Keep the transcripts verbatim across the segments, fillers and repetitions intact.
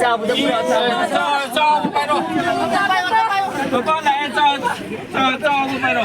ꯆꯥꯎꯕꯗ ꯄꯨꯔꯛꯑꯣ, ꯆꯥꯎꯕꯗ꯫ ꯆꯥꯎ, ꯆꯥꯎ, ꯄꯥꯏꯔꯣ꯫ ꯅꯨꯄꯥ ꯂꯥꯛꯑꯦ, ꯆꯥꯎ, ꯆꯥꯎ, ꯆꯥꯎ, ꯄꯥꯏꯔꯣ꯫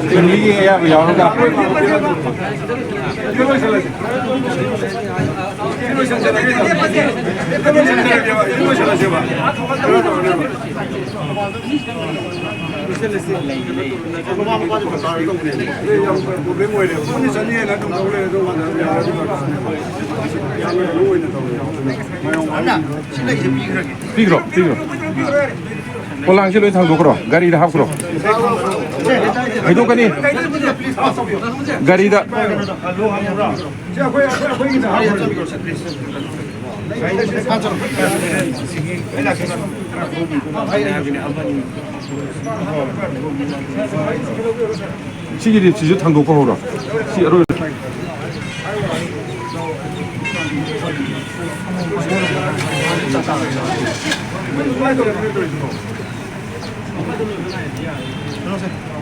ꯐꯦꯃꯤꯂꯤꯒꯤ ꯑꯌꯥꯕ ꯌꯥꯎꯔꯒ꯫ ꯄꯤꯈ꯭ꯔꯣ, ꯄꯤꯈ꯭ꯔꯣ꯫ ꯄꯣꯂꯥꯡꯁꯤ ꯂꯣꯏ ꯊꯥꯡꯗꯣꯛꯈ꯭ꯔꯣ, ꯒꯥꯔꯤꯗ ꯍꯥꯞꯈ꯭ꯔꯣ꯫ ꯍꯩꯗꯣꯛꯀꯅꯤ꯫ ꯒꯥꯔꯤꯗ꯫ ꯁꯤꯒꯤꯗꯤ ꯁꯤꯁꯨ ꯊꯥꯡꯗꯣꯛꯄ ꯍꯧꯔꯣ꯫ ꯁꯤ ꯑꯔꯣꯏꯕ꯫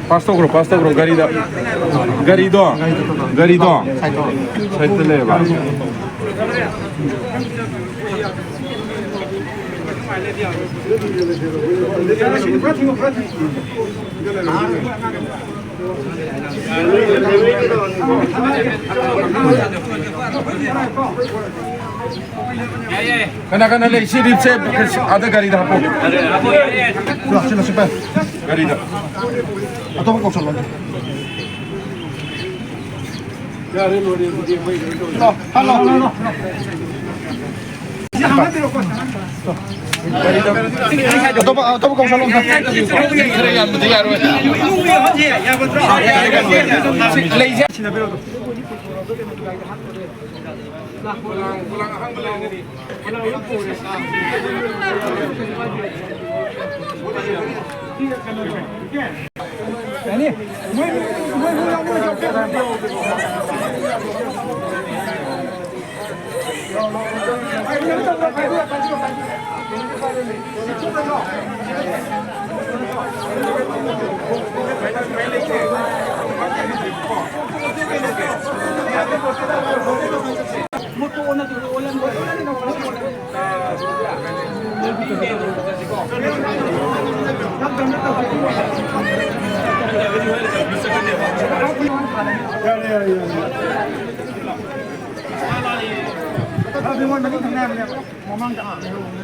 ꯄꯥꯁ ꯇꯧꯈ꯭ꯔꯣ, ꯄꯥꯁ ꯇꯧꯈ꯭ꯔꯣ, ꯒꯥꯔꯤꯗ꯫ ꯒꯥꯔꯤꯗꯣ, ꯒꯥꯔꯤꯗꯣ ꯁꯥꯏꯠꯇ ꯂꯩꯌꯦꯕ꯫ ꯀꯅꯥ ꯀꯅꯥ ꯂꯩ? ꯁꯤ ꯔꯤꯞꯁꯦ ꯑꯥꯗ ꯒꯥꯔꯤꯗ ꯍꯥꯞꯄꯣ꯫ ꯂꯥꯛꯁꯤ, ꯂꯥꯛꯁꯤ, ꯄꯥꯏ꯫ ꯒꯥꯔꯤꯗ꯫ ꯑꯇꯣꯞꯄ ꯀꯧꯁꯜꯂꯣ꯫ ꯌꯥꯔꯦ, ꯂꯣꯏꯔꯦ, ꯑꯗꯨꯗꯤ ꯑꯩꯈꯣꯏ ꯀꯩꯅꯣ ꯇꯧꯔꯦ꯫ ꯂꯥꯛꯑꯣ, ꯍꯥꯟꯅ ꯂꯥꯛꯑꯣ꯫ ꯑꯇꯣꯞꯄ, ꯑꯇꯣꯞꯄ ꯀꯧꯁꯜꯂꯣ ꯑꯝꯇ꯫ ꯈꯔ ꯌꯥꯝꯕꯗꯤ ꯌꯥꯔꯣꯏ꯫ ꯂꯩꯁꯦ꯫ ꯑꯗꯨ ꯃꯣꯏ ꯃꯅꯤꯡ ꯊꯪꯅ ꯍꯥꯏꯕꯅꯦꯕ, ꯃꯃꯥꯡꯗ꯫ ꯑꯥ, ꯂꯩꯍꯧꯕꯅꯦ꯫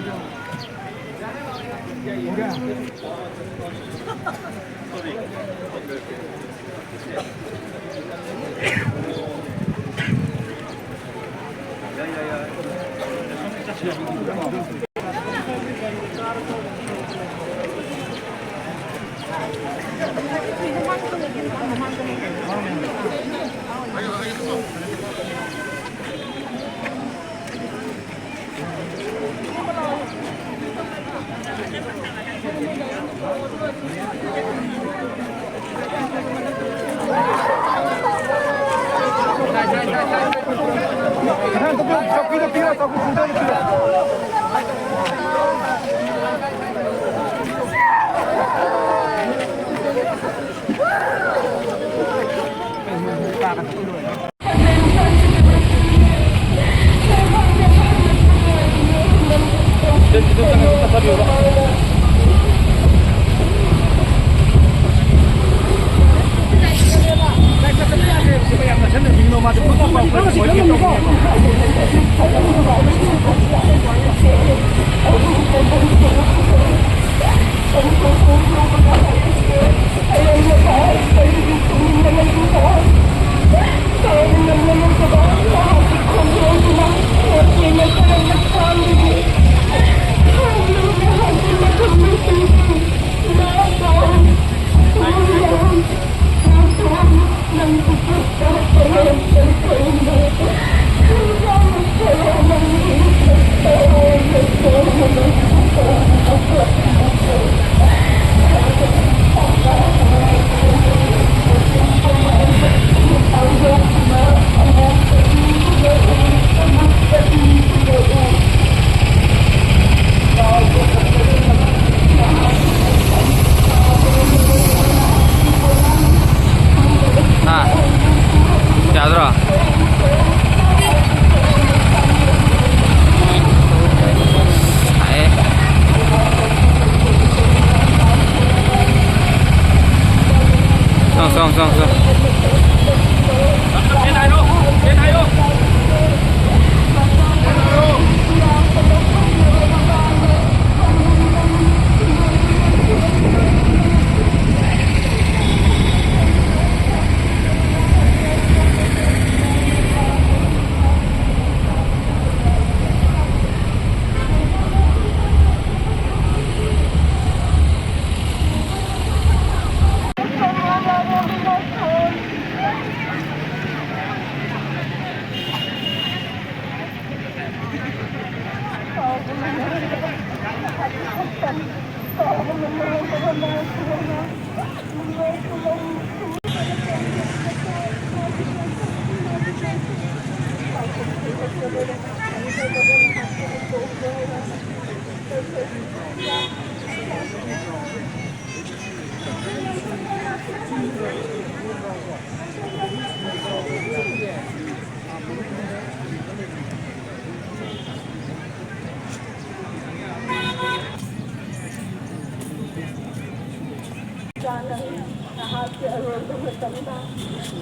ꯅꯍꯥꯛꯀꯤ ꯑꯔꯣꯏꯕ ꯃꯇꯝꯗ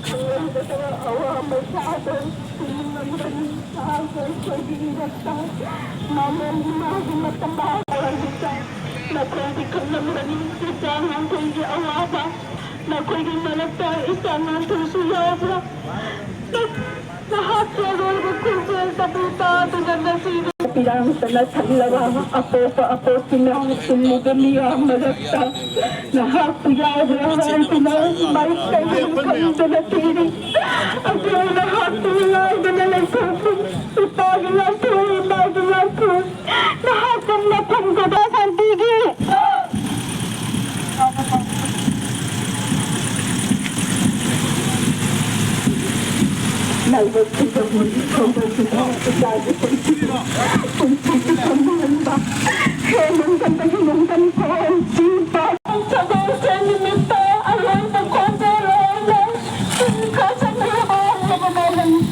ꯈꯪꯂꯝꯗꯕ ꯑꯋꯥꯕ ꯀꯌꯥꯗꯣ ꯄꯤꯅꯤꯡꯂꯝꯒꯅꯤ꯫ ꯅꯍꯥꯛꯅ ꯑꯩꯈꯣꯏꯒꯤ ꯏꯔꯛꯇ ꯃꯥꯂꯦꯝꯒꯤ ꯃꯥꯒꯤ ꯃꯇꯝ ꯍꯧꯔꯛꯂꯤꯕ ꯅꯈꯣꯏꯗꯤ ꯈꯪꯂꯝꯒꯅꯤ꯫ ꯏꯆꯥ ꯉꯥꯡꯊꯣꯏꯒꯤ ꯑꯋꯥꯕ, ꯅꯈꯣꯏꯒꯤ ꯃꯔꯛꯇ ꯏꯆꯥ ꯉꯥꯡꯊꯣꯏꯁꯨ ꯌꯥꯎꯕ꯭ꯔꯥ? ꯅꯍꯥꯛꯀꯤ ꯑꯔꯣꯏꯕ ꯈꯣꯟꯖꯦꯜ ꯇꯥꯕꯨ ꯇꯥꯗꯨꯅ ꯉꯁꯤꯗꯤ ꯄꯤꯔꯥꯡꯇꯅ ꯊꯜꯂꯕ ꯑꯄꯣꯛꯄ ꯑꯄꯣꯛꯄꯤꯅ ꯇꯨꯝꯂꯤꯕ ꯃꯤꯌꯥꯝ ꯃꯔꯛꯇ ꯅꯍꯥꯛꯄꯨ ꯌꯥꯎꯕ꯭ꯔꯥ ꯍꯥꯏꯗꯨꯅ ꯃꯥꯏꯀꯩ ꯈꯪꯗꯅ ꯊꯤꯔꯤ꯫ ꯑꯗꯨ ꯅꯍꯥꯛꯄꯨ ꯉꯥꯏꯗꯨꯅ ꯂꯩꯊꯣꯛꯈꯤ꯫ ꯏꯄꯥꯒꯤ ꯉꯥꯛꯊꯣꯏ, ꯏꯃꯥꯒꯤ ꯉꯥꯛꯊꯣꯏ, ꯅꯍꯥꯛꯀꯨꯝꯅ ꯐꯪꯒꯗ꯭ꯔꯥ ꯁꯥꯟꯇꯤꯒꯤ? ꯂꯥꯏꯕꯛ ꯊꯤꯕ ꯃꯣꯏꯒꯤ ꯈꯣꯡꯗꯣꯛꯇꯨꯗ ꯏꯆꯥꯒꯤ ꯄꯨꯟꯁꯤ, ꯄꯨꯟꯁꯤꯒꯤ ꯈꯪꯍꯟꯕ, ꯍꯦ ꯅꯨꯡꯊꯪꯗꯒꯤ ꯅꯨꯡꯊꯪ ꯐꯥꯎ ꯁꯤꯕ ꯁꯒꯣꯜꯁꯦꯜ ꯅꯨꯃꯤꯠꯇ ꯑꯔꯣꯏꯕ ꯈꯣꯟꯖꯦꯜ ꯑꯣꯏꯅ ꯈꯨꯟ ꯈꯔ ꯆꯠꯅꯔꯕ ꯍꯧꯔꯕ ꯃꯣꯏꯅ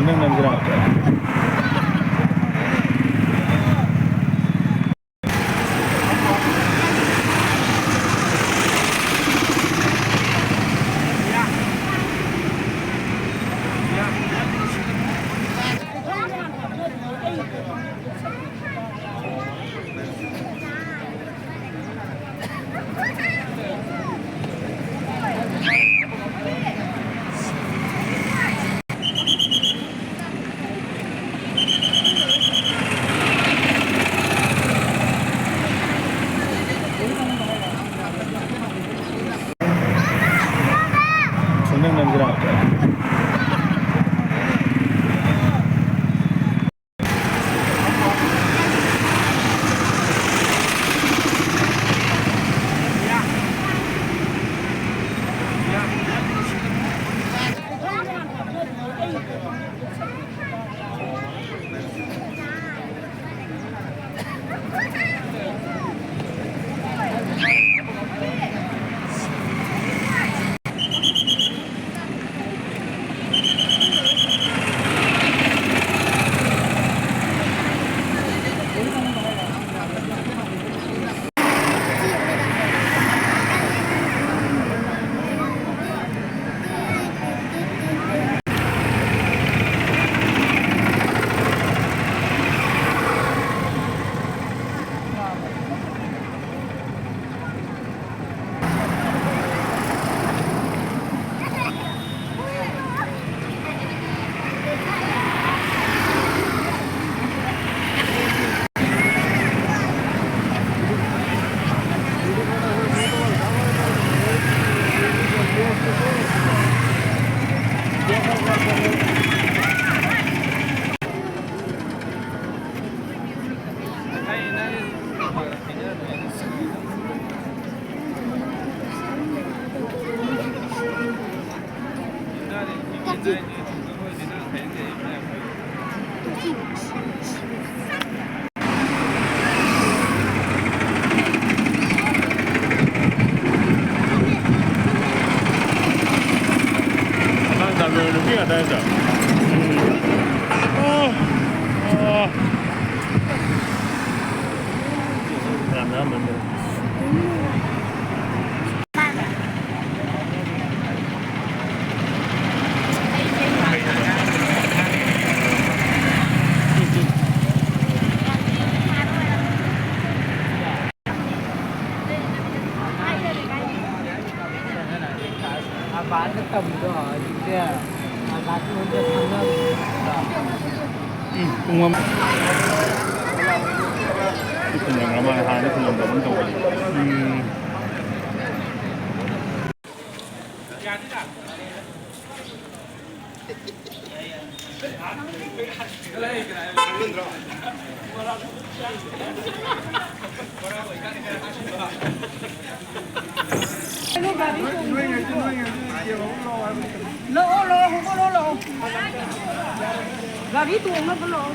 ꯅꯪ ꯅꯪꯁꯤꯔꯥ? ꯑꯥꯕꯥꯗ ꯇꯝꯕꯗꯣ ꯍꯧꯖꯤꯛꯇꯤ ꯑꯥꯕꯥꯗ ꯂꯣꯏꯅ ꯈꯪꯅꯕꯅꯤꯅ꯫ ꯎꯝ, ꯄꯨꯡ ꯑꯃ꯫ ꯁꯤ ꯈꯨꯟ ꯌꯧꯈ꯭ꯔ ꯃꯥꯜꯂꯦ, ꯍꯥꯟꯅꯗꯤ ꯈꯨꯟ ꯌꯧꯗꯕꯒꯨꯝ ꯇꯧꯕꯅꯦ꯫ ꯎꯝ꯫ ꯂꯥꯛꯑꯣ, ꯂꯥꯛꯑꯣ, ꯍꯧꯒꯠꯂꯣ, ꯂꯥꯛꯑꯣ꯫ ꯒꯥꯔꯤ ꯇꯣꯡꯅꯕ ꯂꯥꯛꯑꯣ꯫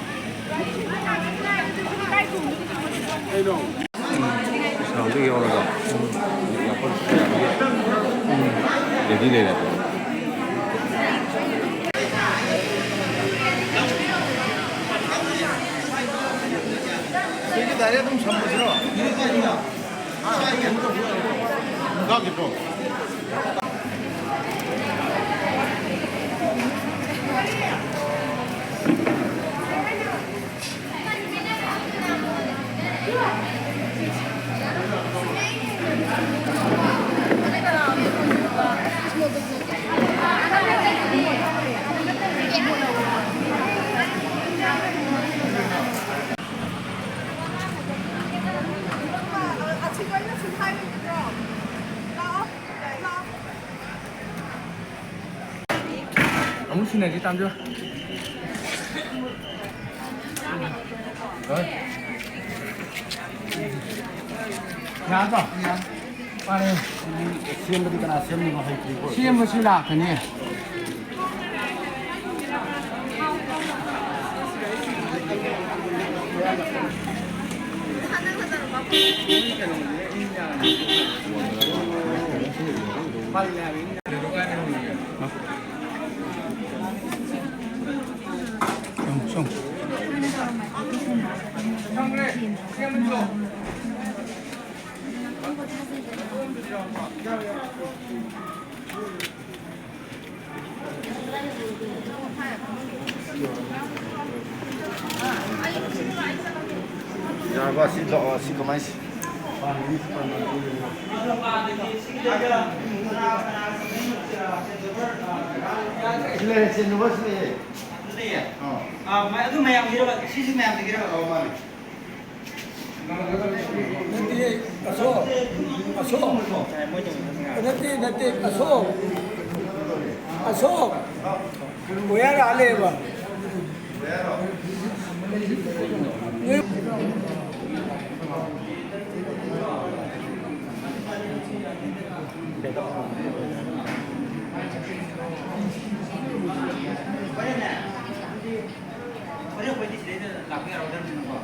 ꯎꯝ, ꯄꯩꯁꯥꯁꯨ ꯌꯥꯎꯔꯒ꯫ ꯎꯝ, ꯌꯥꯄꯣꯠ ꯌꯥꯕꯒꯤ꯫ ꯎꯝ, ready ꯂꯩꯔꯦ꯫ ꯁꯤꯒꯤ direct ꯑꯗꯨꯝ ꯁꯝꯕꯁꯤꯔꯣ? ꯍꯥ? ꯀꯩꯅꯣ ꯇꯧꯕ ꯌꯥꯔꯣꯏꯗ꯭ꯔꯣ? ꯍꯤꯗꯥꯛꯀꯤꯗꯣ? ꯑꯃꯨꯛ ꯁꯤꯟꯅꯁꯤ, ꯇꯥꯟꯖꯣ꯫ ꯍꯣꯏ꯫ ꯌꯥꯗ꯭ꯔꯣ? ꯃꯥꯅꯦ꯫ ꯁꯦꯝꯕꯗꯤ ꯀꯅꯥ ꯁꯦꯝꯃꯤꯅꯣ ꯍꯩꯇ꯭ꯔꯤꯕꯣ? ꯁꯦꯝꯕꯁꯨ ꯂꯥꯛꯀꯅꯤ꯫ ꯁꯨꯝ, ꯁꯨꯝ꯫ ꯌꯥꯔꯕ? ꯁꯤ ꯂꯥꯛꯑꯣ, ꯁꯤ ꯀꯃꯥꯏꯅ ꯁꯤ? ꯁꯤ ꯂꯩꯔꯦ, ꯁꯤ ꯅꯝꯕꯔ ꯁꯤ ꯂꯩꯔꯦ꯫ ꯑꯗꯨ ꯂꯩꯌꯦ? ꯑꯥ꯫ ꯑꯥ, ꯃ-, ꯑꯗꯨ ꯃꯌꯥꯝꯒꯤꯔꯣ? ꯁꯤꯁꯨ ꯃꯌꯥꯝꯗꯒꯤꯔꯣ? ꯑꯧ, ꯃꯥꯅꯦ꯫ ꯅꯠꯇꯦ, ꯑꯁꯣꯛ, ꯑꯁꯣꯛ꯫ ꯅꯠꯇꯦ, ꯅꯠꯇꯦ, ꯑꯁꯣꯛ꯫ ꯑꯁꯣꯛ꯫ ꯋꯦꯌꯔ ꯑꯥ ꯂꯩꯌꯦꯕ꯫ ꯍꯣꯔꯦꯟ ꯑꯩꯈꯣꯏꯗꯤ ꯁꯤꯗꯩꯗ ꯂꯥꯛꯄ ꯌꯥꯔꯣꯏꯗꯕꯅꯤꯅꯀꯣ꯫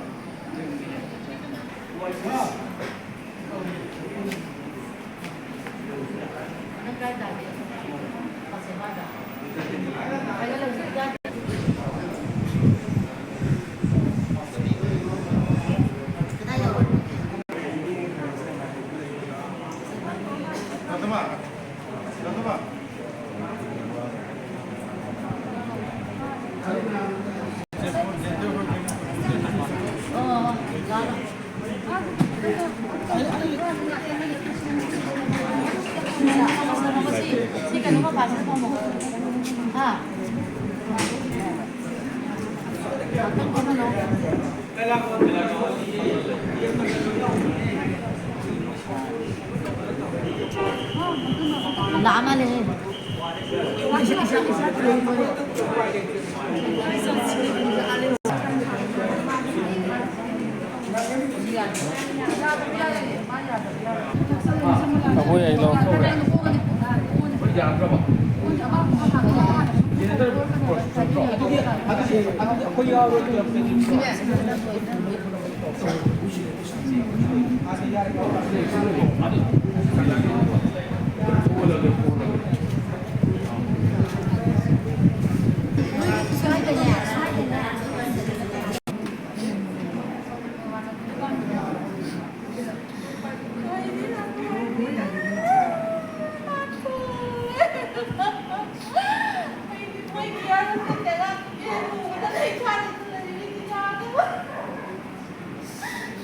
ꯂꯥꯛꯑ ꯃꯥꯜꯂꯦꯍꯦ꯫ ꯑꯩꯈꯣꯏ ꯑꯩ ꯂꯧ꯫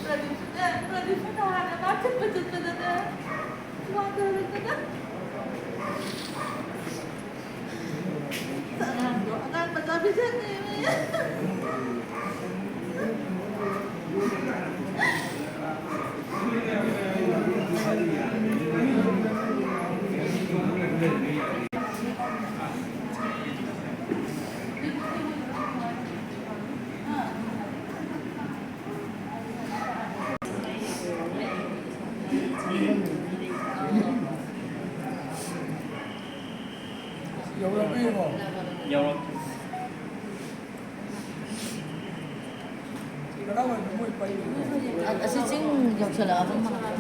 ꯄ꯭ꯔꯗꯤꯞꯁꯨꯅꯦ, ꯄ꯭ꯔꯗꯤꯞꯁꯨ ꯅꯍꯥꯟꯅ ꯃꯥ ꯊꯤꯟꯕ ꯆꯠꯄꯗꯅꯦ, ꯋꯥꯟꯊꯔꯛꯇꯅ꯫ ꯑꯉꯥꯡꯗꯣ ꯑꯉꯥꯡ ꯃꯆꯥ ꯄꯤꯖꯅꯦꯃꯤ꯫ ꯌꯧꯔꯛꯄ ꯌꯦꯡꯉꯣ꯫ ꯌꯧꯔꯛ꯫ ꯑꯁꯤ ꯆꯤꯡ ꯌꯧꯁꯜꯂꯛꯑꯕ ꯃꯥꯜꯂꯦ꯫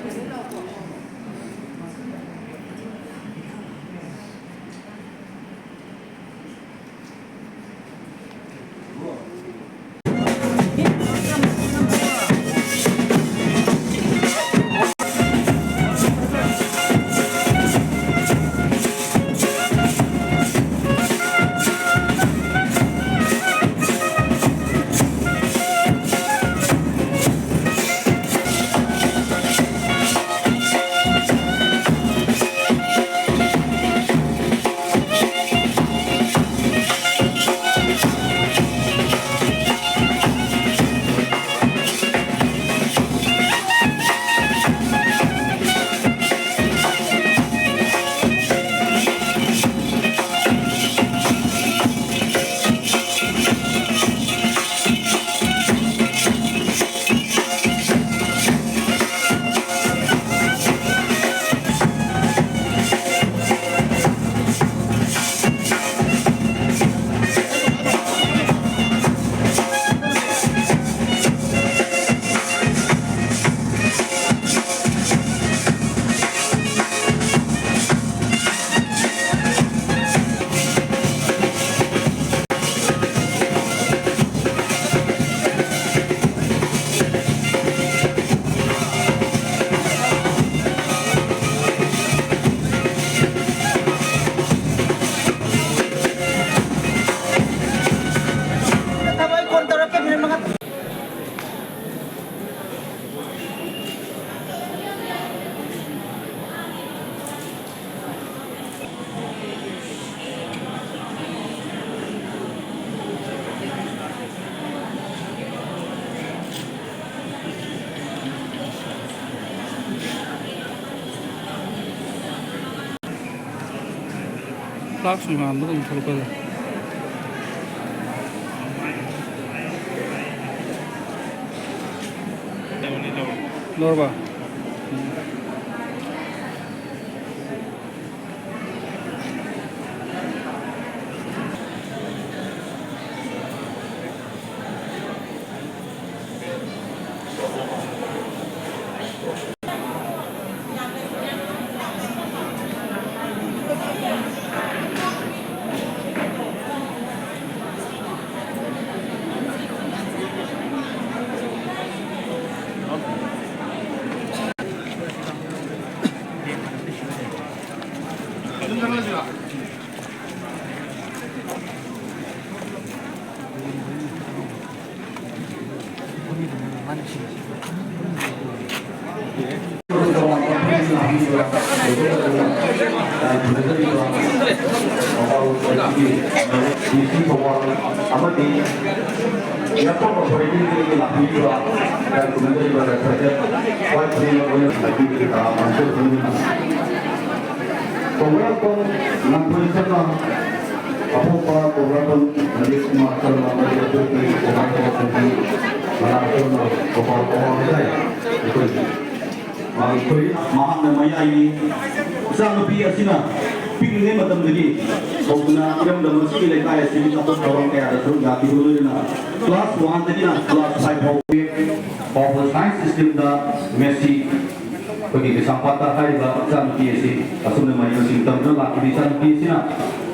ꯐ꯭ꯂꯥꯛꯁ ꯃꯌꯥꯝꯗꯣ ꯑꯗꯨꯝ ꯊꯣꯛꯂꯛꯀꯗ꯭ꯔꯥ? ꯂꯧꯔꯕ? ꯑꯃꯗꯤ ꯏꯌꯥꯔꯄꯣꯔꯠ ꯑꯣꯊꯣꯔꯤꯇꯤꯗꯒꯤ ꯂꯥꯛꯄꯤꯔꯤꯕ ꯈꯨꯟꯗꯥꯔꯤꯕ ꯔꯦꯁꯄꯦꯛꯇꯦꯗ ꯋꯥꯏ ꯈꯨꯗꯤꯡꯃꯛ ꯂꯣꯏꯅ ꯂꯥꯛꯄꯤꯕꯒꯤ ꯇꯔꯥꯝꯅ ꯑꯃꯨꯛꯇ ꯈꯨꯔꯨꯝꯖꯔꯤ꯫ ꯀꯣꯡꯕ꯭ꯔꯥꯄꯝ ꯉꯥꯟꯊꯣꯏ ꯁꯔꯃ, ꯑꯄꯣꯛꯄ ꯀꯣꯡꯕ꯭ꯔꯥꯄꯝ ꯅꯔꯦꯁ ꯀꯨꯃꯥꯔ ꯁꯔꯃ ꯑꯃꯗꯤ ꯑꯄꯣꯛꯄꯤ ꯀꯣꯡꯕ꯭ꯔꯥꯄꯝ ꯀꯣꯡꯕꯤ ꯃꯅꯥ ꯁꯔꯃ ꯒꯣꯄꯥꯜ ꯀꯨꯃꯥꯔ ꯍꯥꯏꯇꯥꯔꯦ꯫ ꯑꯩꯈꯣꯏ ꯃꯍꯥꯛ ꯑꯩꯈꯣꯏ ꯃꯍꯥꯛꯅ ꯃꯌꯥꯏꯅꯤ꯫ ꯏꯆꯥꯅꯨꯄꯤ ꯑꯁꯤꯅ ꯄꯤꯛꯂꯤꯉꯩ ꯃꯇꯝꯗꯒꯤ ꯍꯧꯗꯨꯅ ꯏꯔꯝꯗꯝ ꯑꯁꯤꯒꯤ ꯂꯩꯀꯥꯏ ꯑꯁꯤꯒꯤ ꯆꯥꯎꯈꯠ ꯊꯧꯔꯥꯡ ꯀꯌꯥꯗ ꯁꯔꯨꯛ ꯌꯥꯈꯤꯕ ꯂꯣꯏꯅꯅ class one ꯗꯒꯤꯅ class five ꯐꯥꯎ ꯐꯥꯎꯕ science stream ꯗ M.Sc ꯑꯩꯈꯣꯏꯒꯤ ꯀꯩꯁꯥꯝꯄꯥꯠꯇ ꯍꯥꯏꯔꯤꯕ ꯏꯆꯥꯅꯨꯄꯤ ꯑꯁꯤ ꯑꯁꯨꯝꯅ ꯃꯍꯩ ꯃꯁꯤꯡ ꯇꯝꯗꯨꯅ ꯂꯥꯛꯈꯤꯕ ꯏꯆꯥꯅꯨꯄꯤ ꯑꯁꯤꯅ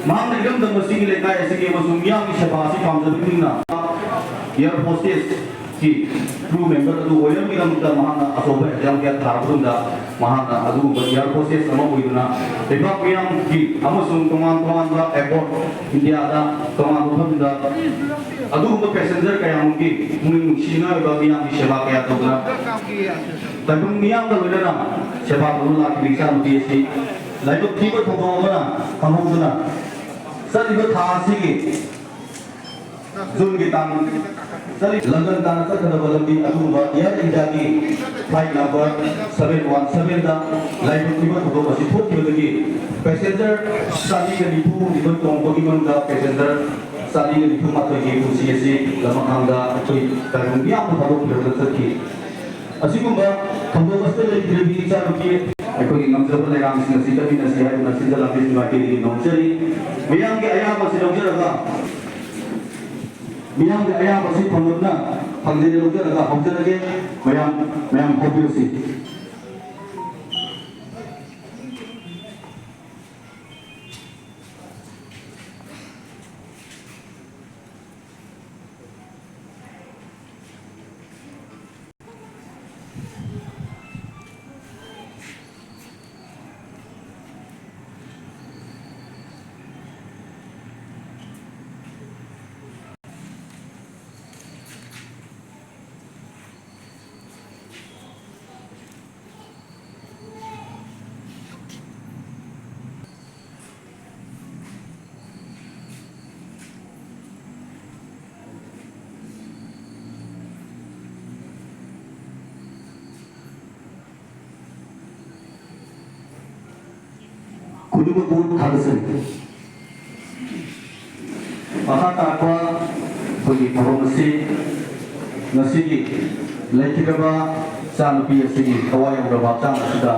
ꯃꯍꯥꯛꯅ ꯏꯔꯝꯗꯝ ꯑꯁꯤꯒꯤ ꯂꯩꯀꯥꯏ ꯑꯁꯤꯒꯤ ꯑꯃꯁꯨꯡ ꯃꯤꯌꯥꯝꯒꯤ ꯁꯦꯕꯥ ꯑꯁꯤ ꯄꯥꯝꯖꯕꯒꯤ ꯃꯇꯨꯡ ꯏꯟꯅ air hostess ꯀꯤ crew member ꯑꯗꯨ ꯑꯣꯏꯅꯕꯒꯤꯗꯃꯛꯇ ꯃꯍꯥꯛꯅ ꯑꯆꯧꯕ exam ꯀꯌꯥ ꯊꯥꯔꯕ ꯃꯇꯨꯡꯗ ꯃꯍꯥꯛꯅ ꯑꯗꯨꯒꯨꯝꯕ air hostess ꯑꯃ ꯑꯣꯏꯗꯨꯅ ꯂꯩꯕꯥꯛ ꯃꯤꯌꯥꯝꯒꯤ ꯑꯃꯁꯨꯡ ꯇꯣꯉꯥꯟ ꯇꯣꯉꯥꯟꯕ airport, ꯏꯟꯗꯤꯌꯥꯗ ꯇꯣꯉꯥꯟꯕ ꯃꯐꯝꯗ ꯑꯗꯨꯒꯨꯝꯕ passenger ꯀꯌꯥꯃꯔꯨꯝꯒꯤ ꯄꯨꯛꯅꯤꯡ ꯅꯨꯡꯁꯤꯅꯤꯡꯉꯥꯏ ꯑꯣꯏꯕ ꯃꯤꯌꯥꯝꯒꯤ ꯁꯦꯕꯥ ꯀꯌꯥ ꯇꯧꯗꯨꯅ ꯇꯥꯏꯕꯪ ꯃꯤꯌꯥꯝꯒ ꯂꯣꯏꯅꯅ ꯁꯦꯕꯥ ꯇꯧꯗꯨꯅ ꯂꯥꯛꯈꯤꯕ ꯏꯆꯥꯅꯨꯄꯤ ꯑꯁꯤ ꯂꯥꯏꯕꯛ ꯊꯤꯕ ꯊꯧꯗꯣꯛ ꯑꯃꯅ ꯈꯪꯍꯧꯗꯅ ꯆꯠꯂꯤꯕ ꯊꯥ ꯑꯁꯤꯒꯤ ꯖꯨꯟꯒꯤ ꯇꯥꯡ ꯇꯔꯦꯠ, ꯂꯟꯗꯟ ꯇꯥꯟꯅ ꯆꯠꯀꯗꯕ ꯂꯝꯕꯤ ꯑꯗꯨꯒꯨꯝꯕ Air Indiaꯒꯤ flight number seven one sevenꯗ ꯂꯥꯏꯕꯛ ꯊꯤꯕ ꯊꯧꯗꯣꯛ ꯑꯁꯤ ꯊꯣꯛꯈꯤꯕꯗꯒꯤ passenger ꯆꯥꯅꯤꯒ ꯅꯤꯐꯨ ꯅꯤꯊꯣꯏ ꯇꯣꯡꯕꯒꯤ ꯃꯅꯨꯡꯗ passenger ꯆꯥꯅꯤꯒ ꯅꯤꯐꯨ ꯃꯥꯊꯣꯏꯒꯤ ꯄꯨꯟꯁꯤ ꯑꯁꯤ ꯂꯃꯈꯥꯡꯗ ꯑꯩꯈꯣꯏ ꯇꯥꯏꯕꯪ ꯃꯤꯌꯥꯝꯅ ꯊꯥꯗꯣꯛꯄꯤꯔꯕꯗ ꯆꯠꯈꯤ꯫ ꯑꯁꯤꯒꯨꯝꯕ ꯊꯧꯗꯣꯛ ꯑꯁꯤꯗ ꯂꯩꯈꯤꯗ꯭ꯔꯕꯤ ꯏꯆꯥꯅꯨꯄꯤ ꯑꯩꯈꯣꯏꯒꯤ ꯉꯝꯖꯕ ꯂꯩꯔꯥꯡꯁꯤꯡ ꯑꯁꯤ ꯆꯠꯃꯤꯟꯅꯁꯤ ꯍꯥꯏꯗꯨꯅ ꯁꯤꯟꯖ ꯂꯝꯕꯤ ꯁꯤꯡꯒꯥꯇꯦꯗꯒꯤ ꯅꯣꯡꯖꯔꯤ꯫ ꯃꯤꯌꯥꯝꯒꯤ ꯑꯌꯥꯕ ꯑꯁꯤ ꯂꯧꯖꯔꯒ, ꯃꯤꯌꯥꯝꯒꯤ ꯑꯌꯥꯕ ꯑꯁꯤ ꯐꯪꯂꯕꯅ ꯐꯪꯖꯔꯦ ꯂꯧꯖꯔꯒ ꯍꯧꯖꯔꯒꯦ꯫ ꯃꯌꯥꯝ, ꯃꯌꯥꯝ ꯍꯧꯕꯤꯔꯁꯤ꯫ ꯈꯨꯗꯤꯡꯃꯛꯄꯨ ꯊꯥꯒꯠꯆꯔꯤ꯫ ꯃꯈꯥ ꯇꯥꯔꯛꯄ ꯑꯩꯈꯣꯏꯒꯤ ꯊꯧꯔꯝ ꯑꯁꯤ ꯉꯁꯤꯒꯤ ꯂꯩꯈꯤꯗ꯭ꯔꯕ ꯏꯆꯥꯅꯨꯄꯤ ꯑꯁꯤꯒꯤ ꯊꯋꯥꯏ ꯌꯥꯎꯗ꯭ꯔꯕ ꯍꯛꯆꯥꯡ ꯑꯁꯤꯗ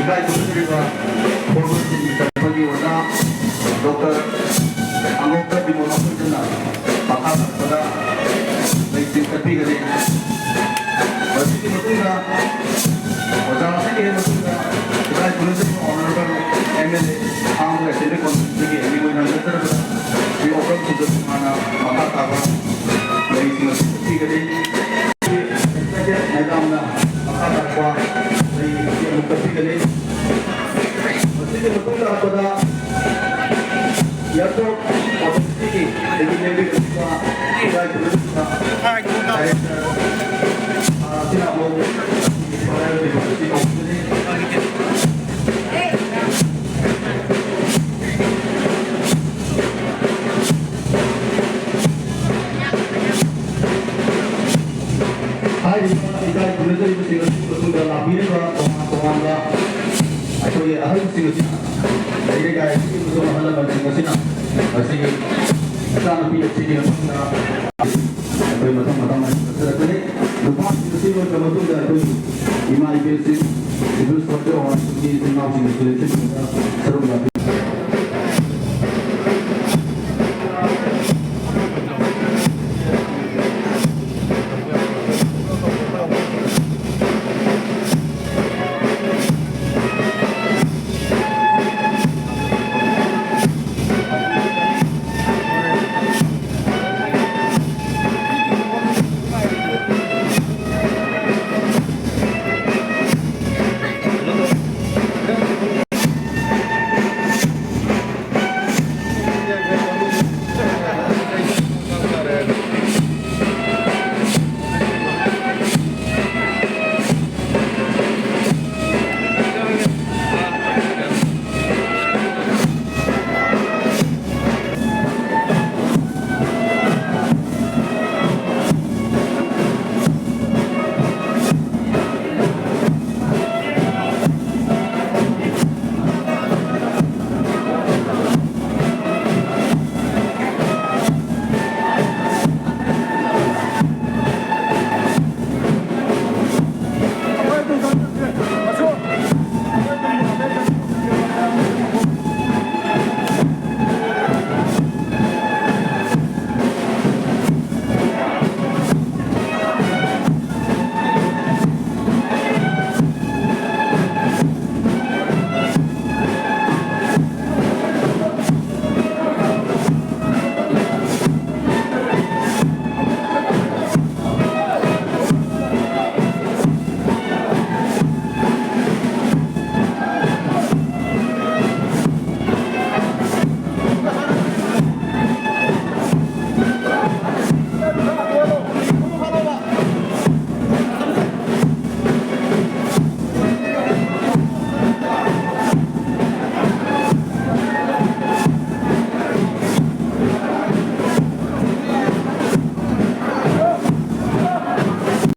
ꯏꯀꯥꯏ ꯈꯨꯝꯅꯖꯔꯤꯕ former ꯆꯤꯅꯤ ꯇꯝꯕꯒꯤ ꯑꯣꯖꯥ ꯗꯣꯛꯇꯔ ꯑꯉꯣꯛꯄ ꯕꯤꯃꯣꯜ ꯃꯈꯣꯏꯗꯨꯅ ꯃꯈꯥ ꯇꯥꯔꯛꯄꯗ ꯂꯩꯇꯦꯡ ꯆꯠꯄꯤꯒꯅꯤ꯫ ꯃꯁꯤꯒꯤ ꯃꯇꯨꯡꯗ ꯑꯣꯖꯥ ꯑꯁꯤꯒꯤ ꯍꯦꯛ ꯃꯇꯨꯡꯗ ꯏꯀꯥꯏ ꯈꯨꯝꯅꯖꯔꯤꯕ Honourable M L A ꯊꯥꯡꯒ Assembly Constituencyꯒꯤ M P ꯑꯣꯏꯅ ꯍꯟꯖꯔꯛꯄꯗ ꯁ꯭ꯔꯤ ꯑꯣꯀ꯭ꯔꯝ ꯁꯨꯟꯗꯔ ꯀꯨꯃꯥꯔꯅ ꯃꯈꯥ ꯇꯥꯕ ꯂꯩꯁꯤꯡ ꯑꯁꯤ ꯆꯠꯄꯤꯒꯅꯤ꯫ ꯃꯌꯥꯝꯅ ꯃꯈꯥ ꯇꯥꯔꯛꯄ ꯂꯩ ꯂꯥꯛꯄꯤꯔꯤꯕ ꯇꯣꯉꯥꯟ ꯇꯣꯉꯥꯟꯕ ꯑꯩꯈꯣꯏꯒꯤ ꯑꯍꯜꯁꯤꯡ ꯑꯁꯤꯅ, ꯂꯩꯀꯥꯏ ꯑꯁꯤꯒꯤ ꯑꯍꯜ ꯂꯃꯟꯁꯤꯡ ꯑꯁꯤꯅ ꯃꯁꯤꯒꯤ ꯃꯆꯥꯅꯨꯄꯤ ꯑꯁꯤꯒꯤ ꯃꯐꯝꯗ ꯑꯩꯈꯣꯏ ꯃꯊꯪ ꯃꯊꯪ ꯍꯥꯏꯅ ꯆꯠꯆꯔꯛꯀꯅꯤ꯫ ꯅꯨꯄꯥꯁꯤꯡ ꯑꯁꯤ ꯂꯣꯏꯔꯕ ꯃꯇꯨꯡꯗ ꯑꯩꯈꯣꯏ ꯏꯃꯥ ꯏꯕꯦꯜꯁꯤꯡ, civil soldier ꯑꯃꯁꯨꯡ ꯏꯆꯤꯜ ꯏꯅꯥꯎꯁꯤꯡ ꯑꯁꯤ ꯂꯦꯡꯁꯤꯟꯕꯗ ꯁꯔꯨꯛ ꯌꯥꯕꯤꯌꯨ꯫